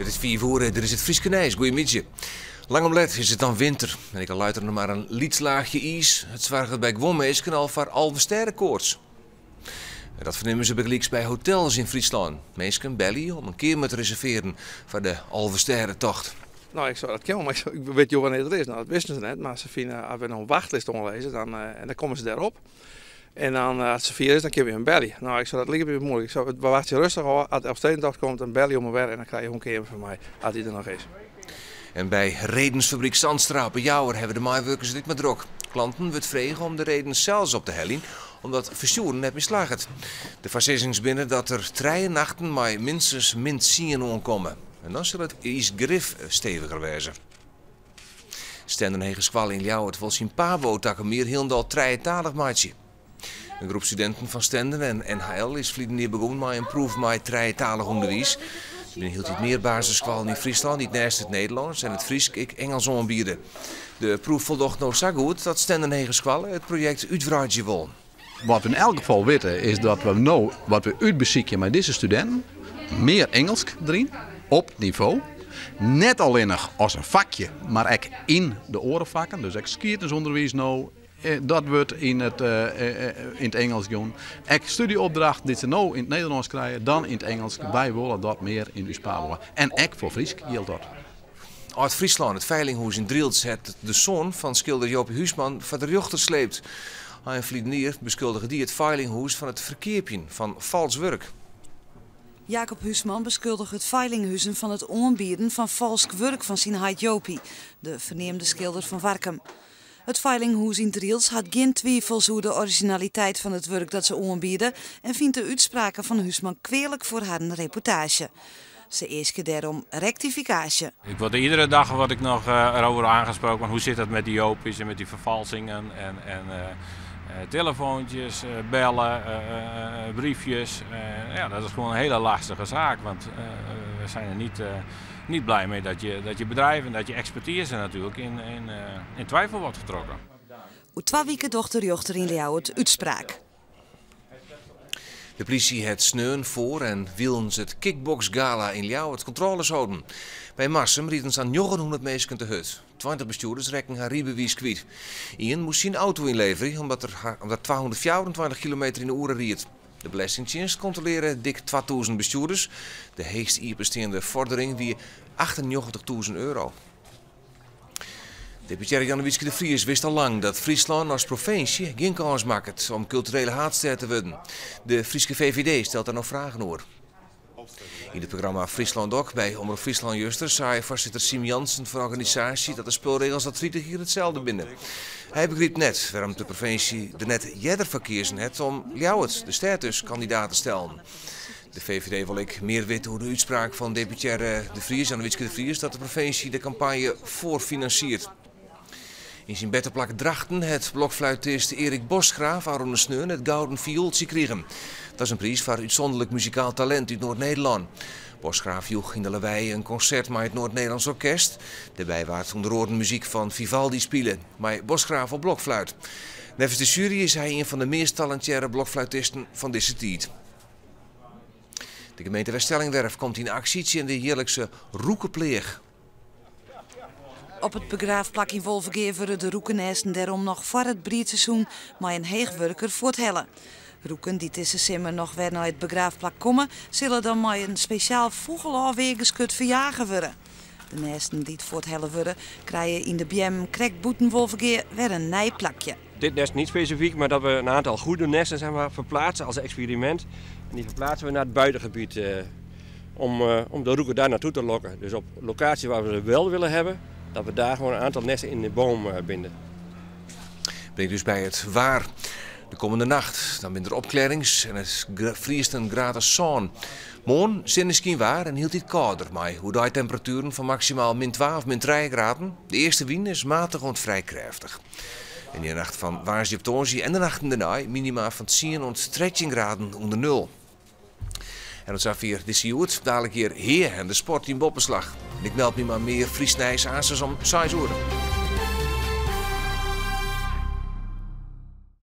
It is fiif oere, dit is it Fryske nijs. Goeiemiddei. Lang om let is it dan winter en ek al leit der noch mar in lyts laachje iis, it soarget by guon minsken al foar alvestêdekoarts. En dat fernimme se bygelyks by hotels yn Fryslân. Minsken belje om in keamer te reservearjen foar de Alvestêdetocht. No, ik sei, dat kin wol, mar ik wit jo wannear't it is. No, dat wisten se net, mar se fine as we no in wachtlist oanlizze, dan, en dan komme se dêrop. En dan, as it safier is, dan kinne we him belje. No, ik sei, dat liket my muoilik. Ik sei, we wachtsje rêstich ôf. As de Elfstedentocht komt, dan belje jo my wer en dan krije jo in keamer fan my, as dy der noch is. En by redensfabryk Zandstra op 'e Jouwer hawwe de meiwurkers it ek mar drok. Klanten wurdt frege om de redens sels op te heljen, omdat ferstjoeren net mear slagget. De foarsizzings binne dat der trije nachten mei minstens min tsien oankomme. En dan sil it iis grif steviger wêze. Stenden Hegeskoalle yn Ljouwert wol syn Pabo takom jier hielendal trijetalich meitsje. In groep studinten fan Stenden en NHL is ferline jier begûn mei in proef mei trijetalich ûnderwiis. Der binne hieltyd mear basisskoallen yn Fryslân dy't neist it Nederlânsk en it Frysk ek Ingelsk oanbiede. De proef foldocht no sa goed dat Stenden Hegeskoalle it projekt útwreidzje wol. Wat we yn elk gefal witte is dat we no wat we útbesykje mei dizze studinten, mear Ingelsk deryn, op nivo. Net allinnich as in fakje, mar ek yn de oare fakken. Dus ek skiednisûnderwiis no, dat wurdt yn it yn it Ingelsk jûn. Ek stúdzjeopdrachten dy't se no yn it Nederlânsk krije, dan yn it Ingelsk. Wy wolle dat mear yn ús Pabo. En ek foar Frysk jildt dat. Ald Fryslân, it feilinghûs yn Drylts hat de soan fan skilder Jopie Huisman foar de rjochter sleept. Ein ferline jier beskuldige dy it feilinghûs fan it ferkeapjen fan falsk wurk. Jacob Huisman beskuldige it feilinghûs fan it oanbieden fan falsk wurk fan syn heit Jopie, de ferneamde skilder fan Warkum. It feilinghûs yn Drylts hat gjin twifels oer de orizjinaliteit fan it wurk dat se oanbiede en fynt de útspraken fan Huisman kwealik foar harren reputaasje. Se easkje dêrom rektifikaasje. Ik word iedere dag word ik nog erover aangesproken. Hoe zit dat met die Jopies en met die vervalsingen en, en telefoontjes, bellen, briefjes. Ja, dat is gewoon een hele lastige zaak, want we zijn er niet, niet blij mee dat je, dat je bedrijf en dat je expertise natuurlijk in, in, in twijfel wordt getrokken. Oer twa wiken docht de rjochter yn Ljouwert útspraak. De plysje hat sneon foar en wilens it kickboksgala yn Ljouwert kontrôles holden. By Marsum rieden sa'n 900 minsken te hurd. 20 bestjoerders rekken har rydbewiis kwyt. Ien moast syn auto ynleverje omdat er omdat 224 kilometer yn de oere ried. De Belestingtsjinst kontrolearre dik 2000 bestjoerders. De heechst iepensteande fordering wie 98.000 euro. Deputearre Jannewietske de Vries wist al lang dat Fryslân as provinsje gjin kâns makket om kulturele haadstêd te wurden. De Fryske VVD stelt dêr no fragen oer. Yn it programma Fryslân Dok by Omrop Fryslân juster sei foarsitter Siem Jansen fan organisaasje dat de spulregels al 30 jier itselde binne. Hy begrypt net wêrom't de provinsje der net earder foar keazen hat om Ljouwert, de stêd dus, kandidaat te stellen. De VVD wol ek mear witte oer de útspraak fan deputearre De Vries, Jannewietske de Vries, dat de provinsje de kampanje foarfinansiert. Yn syn berteplak Drachten hat blokfluitist Erik Bosgraaf ôfrûne sneon it Gouden Fioeltsje krigen. Dat is in priis foar útsûnderlik muzikaal talint út Noard-Nederlân. Bosgraaf joech yn de Lawei in konsert mei it Noord Nederlands Orkest. Dêrby waard ûnder oaren muzyk fan Vivaldi spile, mei Bosgraaf op blokfluit. Neffens de sjuery is hy ien fan de meast talintearre blokfluitisten fan dizze tiid. De gemeente Weststellingwerf komt yn aksje tsjin de jierlikse roekepleach. Op it begraafplak yn Wolvegea wurde de roekenêsten dêrom noch foar it briedseizoen mei in heechwurker fuorthelle. Roeken dy't dizze simmer noch wer nei it begraafplak komme, sille dan mei in spesjaal fûgelôfweargeskut ferjage wurde. De nêsten dy't fuorthelle wurde, krije yn de beammen krekt bûten Wolvegea wer in nij plakje. Dit nest niet specifiek, maar dat we een aantal goede nesten zeg maar, verplaatsen als experiment. En die verplaatsen we naar het buitengebied om, om de roeken daar naartoe te lokken. Dus op locatie waar we ze wel willen hebben, dat we daar gewoon een aantal nesten in de boom binden. Bringt ús by it waar. De kommende nacht dan binne der opklearrings en it friest in graad as sân. Moarn sinneskynwaar en hieltyd kâlder mei oerdei temperatueren fan maksimaal min twa of min trije graden. De eastewyn is matich oant frij krêftich. En yn de nacht fan woansdei op tongersdei en de nachten dêrnei minima fan tsien oant 13 graden ûnder nul. En tot safier dizze Hjoed. Dalik hjir Hea en de sport yn Boppeslach. En ik meld my mei mear Frysk nijs aansens om seis oere.